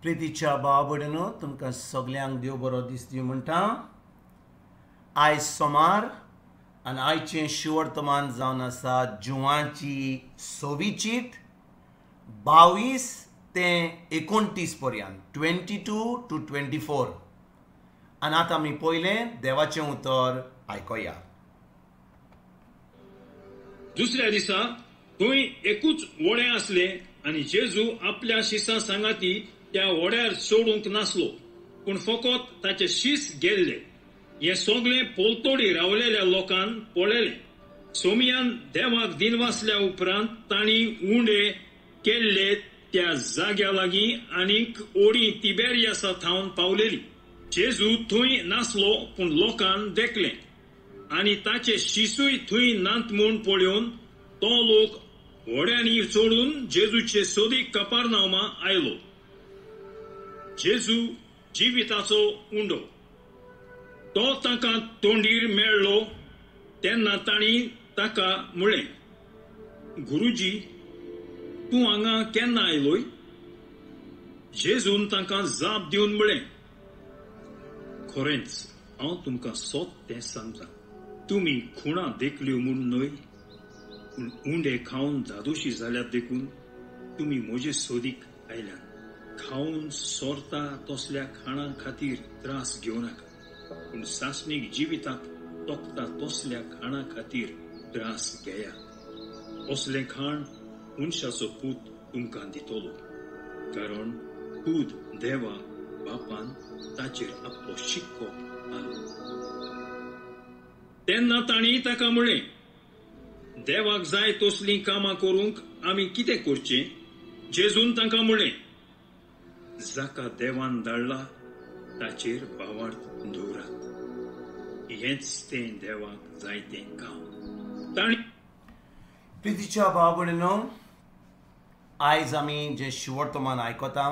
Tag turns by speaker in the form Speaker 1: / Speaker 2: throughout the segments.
Speaker 1: प्रितीच्या भाव भयणीनो, तुमकां सगल्यांक देव बरो दीस दिवं म्हणटा. आयज सोमार आनी आयचें शिवर्तमान जावन आसा जुवांची सवी चीट 22 ते 29 पर्यंत, 22 to 24. आनी आतां आमी पयलें देवाचें उतर आयकुया.
Speaker 2: दुसऱ्या दिसा थंय एकूच व्हडें आसलें आनी जेजू आपल्या शिसां सांगाती त्या व्हड्यार सोडूंक नासलो, पूण फकत ताचे शीस गेल्ले. हें सगळें पोलतोडी रावलेल्या लोकान पळयलें. सोमयान देवाक दिनवासल्या उपरांत तांणी उंडे केल्ले त्या जाग्या लागीं आनीक ओडी तिबेरियासा थावन पावलेली. जेजू थंय नासलो, पूण लोकान देखलें आनी ताचे शिसूय थंय नात म्हूण पळोवन तो लोक व्हड्यांनी चडून जेजूचे सोदीक कपारनामा आयलो. जेजू जिविताचो उंडो. तो तांकां तोंडीर मेळ्ळो तेन्ना तांणी ताका म्हळें, गुरुजी, तूं हांगा केन्ना आयलोय? जेजून तांकां जाप दिवन म्हळें, खरेंच हांव तुमकां सोद तें सांगता, तुमी खुणा देखल्यो म्हूण न्हय, पूण उंडे खावन धादोशी जाल्यात देखून तुमी म्हजे सोदीक आयल्यात. खावन सोरता तसल्या खाणां खातीर त्रास घेवं नाका, पूण सासणीक जिविताक तोखता तसल्या खाणां खातीर त्रास घेयात. असलें खाण मनशाचो पूत तुमकां दितलो, कारण खूद देवा बापान ताचेर आपलो शिक्को घालो. तेन्ना तांणी ताका म्हळें, देवाक जाय तसलीं कामां करूंक आमी कितें करचें? जेजून तांकां म्हळें, जाका देवान धाडला ताचेर भावार्थ दवरात, हेंच तें देवाक जाय तें काम. तांणी
Speaker 1: प्रितीच्या भाव भयणीनो, आयज आमी जें शिवर्तमान आयकता,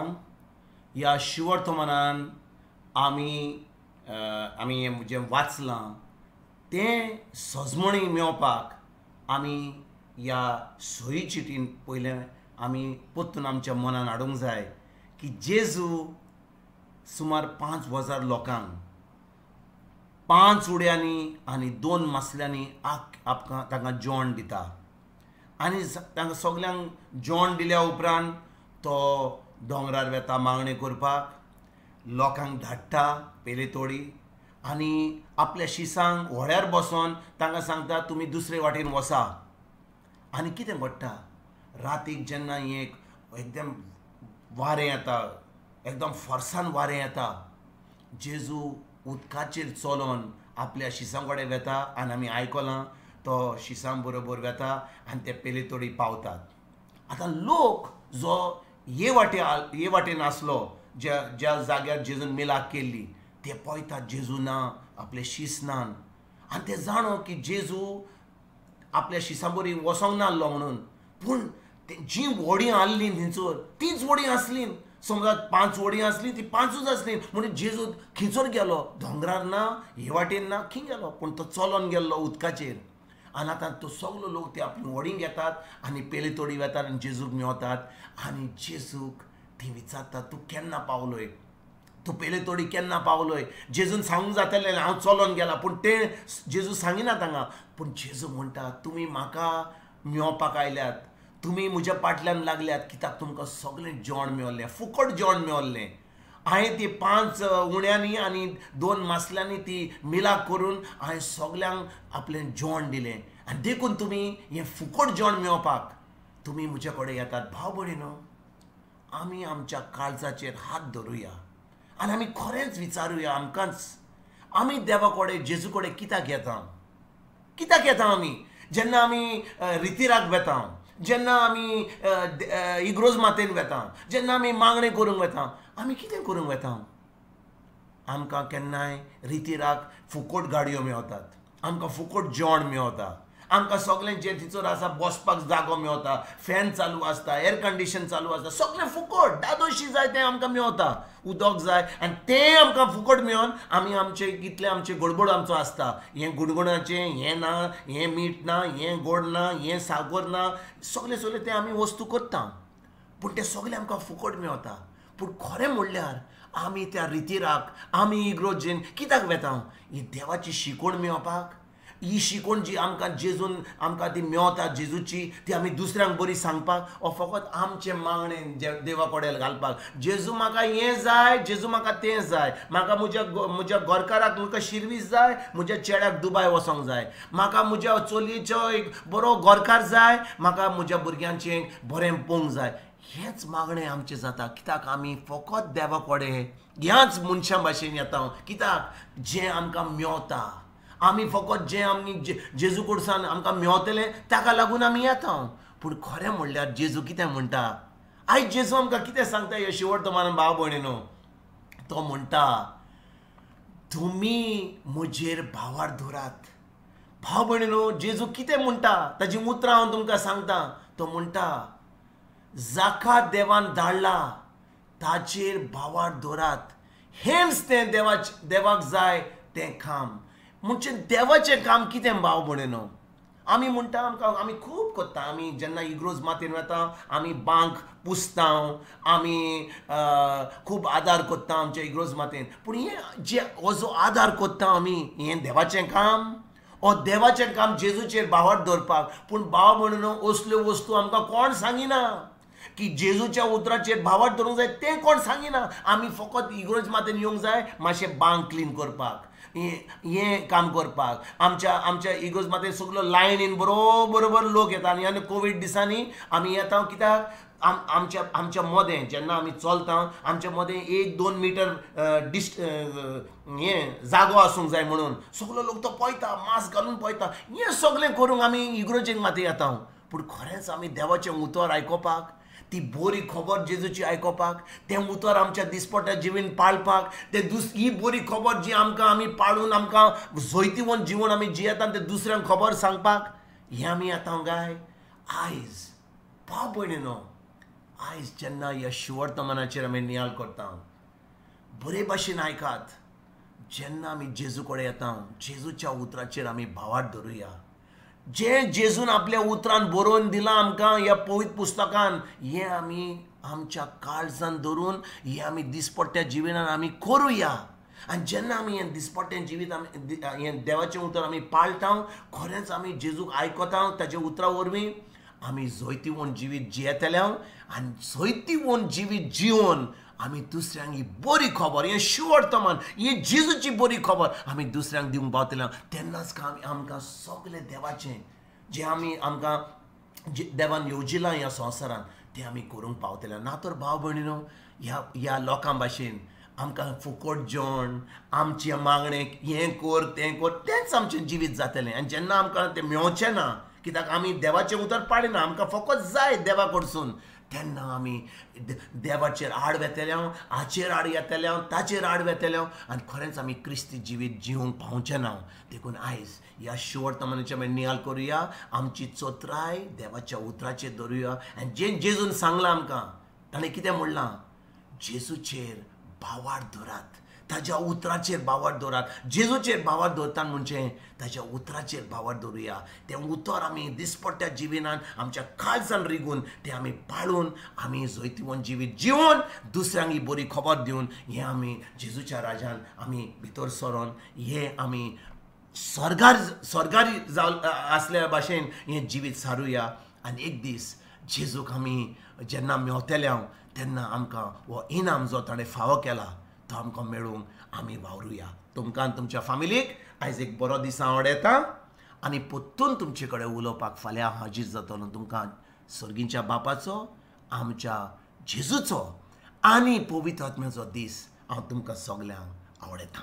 Speaker 1: ह्या शिवर्तमानान आमी आमी जें वाचलां तें सजमणी मेळपाक आमी ह्या सोयी चिटीन पयलें आमी परतून आमच्या मनान हाडूंक जाय की जेजू सुमार 5,000 लोकांक 5 उड्यांनी आनी 2 मासल्यांनी आपकां तांकां जेवण दिता. आनी तांकां सगल्यांक जेवण दिल्या उपरांत तो दोंगरार वेता मागणें करपाक, लोकांक धाडटा पेले तोडी आनी आपल्या शिसांक व्हड्यार बसोन तांकां सांगता, तुमी दुसरे वाटेन वसा. आनी कितें घडटा, रातीक जेन्ना एक एकदम वारें येता, एकदम फोर्सान वारें येता, जेजू उदकाचेर चलोन आपल्या शिसां कडेन वेता आनी आमी आयकलां तो शिसां बरोबर वेता आनी ते पेले तोडी पावतात. आतां लोक जो हे वाटेन आसलो, ज्या ज्या जाग्यार जेजून मिलाक केल्ली, ते पळयतात जेजू ना, आपले शीस ना, आनी ते जाणो की जेजू आपल्या शिसां बरी वसोंक नासलो म्हणून. पूण जी व्हडीं आहलीं थंयसर तीच व्हडीं आसलीं. समजा 5 व्हडीं आसलीं, ती 5ूच आसलीं. म्हणून जेजू खंयसर गेलो, दोंगरार ना, हे वाटेन ना, खंय गेलो, पूण तो चलोन गेल्लो उदकाचेर. आनी आतां तो सगलो लोक ते आपली व्हडीं घेतात आनी पेले तोडी वेतात आनी जेजूक मेवतात. आनी जेजूक ती विचारतात, तूं केन्ना पावलोय, तूं पेले तोडी केन्ना पावलोय? जेजून सांगूंक जातालें हांव चलोन गेला, पूण तें जेजू सांगिना तांकां. पूण जेजू म्हणटा, तुमी म्हाका मेवपाक आयल्यात, तुमी म्हज्या पाटल्यान लागल्यात, कित्याक तुमकां सगळें जेवण मेवलें, फुकट जेवण मेवलें. हांवें ती 5 उण्यांनी आनी 2 मासल्यांनी ती मिलाक करून हांवें सगल्यांक आपलें जेवण दिलें, आनी देखून तुमी हें फुकट जेवण मेळपाक तुमी म्हज्या कडेन येतात. भाव भयणीनो, आमी आमच्या काळजाचेर हात धरुया आनी आमी खरेंच विचारुया आमकांच, आमी देवा कडेन जेजू कडेन कित्याक येता, कित्याक येता आमी? जेन्ना आमी रितिराक वेता, जेन्ना आमी इग्रोज मातेन वेता, जेन्ना आमी मागणें करूंक वेता, आमी कितें करूंक वेता? आमकां केन्नाय रितिराक फुकट गाडयो मेवतात, आमकां फुकट जेवण मेवता, आमकां सगळें जें थंयसर आसा बसपाक जागो मेवता, फॅन चालू आसता, एयर कंडिशन चालू आसता, सगळें फुकट, दादोशी जाय तें आमकां मेवता, उदक जाय आनी तें आमकां फुकट मेळोन आमी आमचे कितले आमचे गडबड आमचो आसता, हें गुणगुणाचें हें ना, हें मीठ ना, हें गोड ना, हें साकर ना, सगळें सगळें तें आमी वस्तू करता, पूण तें सगळें आमकां फुकट मेवता. पूण खरें म्हणल्यार आमी त्या रितीराक आमी इग्रोजेन कित्याक वेता? ही देवाची शिकवण मेळपाक, ही शिकवण जी आमकां जेजून आमकां ती मेवता जेजूची, ती आमी दुसऱ्यांक बरी सांगपाक, ओ फकत आमचें मागणें देवा कडेन घालपाक? जेजू म्हाका हें जाय, जेजू म्हाका तें जाय, म्हाका म्हज्या म्हज्या घरकाराक म्हाका शिरवीस जाय, म्हज्या चेड्याक दुबाय वचोंक जाय, म्हाका म्हज्या चलयेचो एक बरो घरकार जाय, म्हाका म्हज्या भुरग्यांचें बरें पोवंक जाय. हेंच मागणें आमचें जाता. कित्याक आमी फकत देवा कडेन ह्याच मनशां भाशेन येता. कित्याक जें आमकां मेवता, आमी फकत जें आमी जेजू कडसान आमकां मेवतलें ताका लागून आमी येता. पूण खरें म्हणल्यार जेजू कितें म्हणटा? आयज जेजू आमकां कितें सांगता ह्या शिवर्तमानान भाव भयणीनो? तो म्हणटा, तुमी म्हजेर भावार धरात. भाव भयणीनो, जेजू कितें म्हणटा ताजी उतरां हांव तुमकां सांगता. तो म्हणटा, जाका देवान धाडला ताचेर भावार धरात, हेंच तें देवाक जाय तें काम. म्हणजे देवाचें काम कितें भाव भयणीनो? आमी म्हणटा आमकां आमी खूब करता. आमी जेन्ना इग्रोज मातयेन वता आमी बांक पुसता, आमी खूब आदार करता आमच्या इग्रोज मातयेन. पूण हें जे हो जो आदार करता आमी, हें देवाचें काम? हो देवाचें काम जेजूचेर भावार दवरपाक. पूण भाव भयणीनो, असल्यो वस्तू आमकां कोण सांगिना की जेजूच्या उतराचेर भावार धरूंक जाय, तें कोण सांगिना. आमी फकत इग्रोज मातयेन येवंक जाय मातशें बांक क्लीन करपाक, हें काम करपाक. आमच्या आमच्या इगर्ज मातयेन सगलो लायनीन बरोबर लोक येता. आनी आनी कोवीड दिसांनी आमी येता कित्याक आमच्या आमच्या मदें जेन्ना आमी चलता आमच्या मदें 1-2 मिटर डिस्ट हें जागो आसूंक जाय म्हणून सगलो लोक तो पळयता, मास्क घालून पळयता. हें सगळें करूंक आमी इगर्जेक मातयेन येता. पूण खरेंच आमी देवाचें उतर आयकोपाक, ती बरी खबर जेजूची आयकोपाक, तें उतर आमच्या दिसपट्ट्या जिवीन पाळपाक, ते ही बरी खबर जी आमकां आमी पाळून आमकां जैतिवंत जिवन आमी जियेता तें दुसऱ्यांक खबर सांगपाक हें आमी येता काय? आयज भाव भयणीनो, आयज जेन्ना ह्या शिवर्तमानाचेर आमी नियाळ करता, बरे भाशेन आयकात. जेन्ना आमी जेजू कडेन येता, जेजूच्या उतराचेर आमी भावार धरुया. जें जेजून आपल्या उतरान बरोवन दिलां आमकां ह्या पवित्र पुस्तकान, हें आमी आमच्या काळजान धरून हें आमी दिसपट्ट्या जिवितान आमी करुया. आनी जेन्ना आमी हें दिसपट्टें जिवीत आमी हें देवाचें उतर आमी पाळटा, खरेंच आमी जेजूक आयकता, ताच्या उतरा वरवीं आमी जैतिवंत जिवीत जियेतले. आनी जैतिवंत जिवीत जिवन आमी दुसऱ्यांक ही बरी खबर, हें शिवर्तमान, ही जेजूची बरी खबर आमी दुसऱ्यांक दिवंक पावतले. तेन्नाच आमकां सगळें देवाचें जें आमी आमकां देवान येवजिलां ह्या संवसारान तें आमी करूंक पावतले. ना तर भाव भयणीनो, ह्या ह्या लोकां भाशेन आमकां फुकट जेवण, आमचें मागणें हें कर तें कर, तेंच आमचें जिवीत जातलें. आनी जेन्ना आमकां तें मेवचें ना, कित्याक आमी देवाचें उतर पाळिना, आमकां फकत जाय देवा कडसून, तेन्ना आमी देवाचेर आड वेतले, हाचेर आड येतले, ताचेर आड वेतले आनी खरेंच आमी क्रिस्ती जिवीत जिवंक पावचें ना. देखून आयज ह्या शिवर्तमानाचेर आमी नियाळ करुया, आमची चतुराय देवाच्या उतराचेर धरुया. आनी जें जेजून सांगलां आमकां, ताणें कितें म्हणलां? जेजूचेर भावार धरात, ताज्या उतराचेर भावार दवरात. जेजूचेर भावार दवरता म्हणजे ताज्या उतराचेर भावार दवरुया. तें उतर आमी दिसपट्ट्या जिवितान आमच्या काळजान रिगून तें आमी पाळून आमी जैतिवंत जिवीत जिवन दुसऱ्यांक ही बरी खबर दिवन हें आमी जेजूच्या राजान आमी भितर सरोन हें आमी स्वर्गार स्वर्गारी जाव आसल्या भाशेन हें जिवीत सारुया. आनी एक दीस जेजूक आमी जेन्ना मेवतले हांव तेन्ना आमकां हो इनाम जो ताणें फावो केला तो आमकां मेळूंक आमी वावरुया. तुमकां आनी तुमच्या फामिलीक आयज एक बरो दीस हांव आवडयता आनी परतून तुमचे कडेन उलोवपाक फाल्यां हांव हाजीर जातलो. तुमकां सर्गीच्या बापाचो, आमच्या जेजूचो आनी पवित्र आत्म्याचो दीस हांव तुमकां सगल्यांक आवडयता.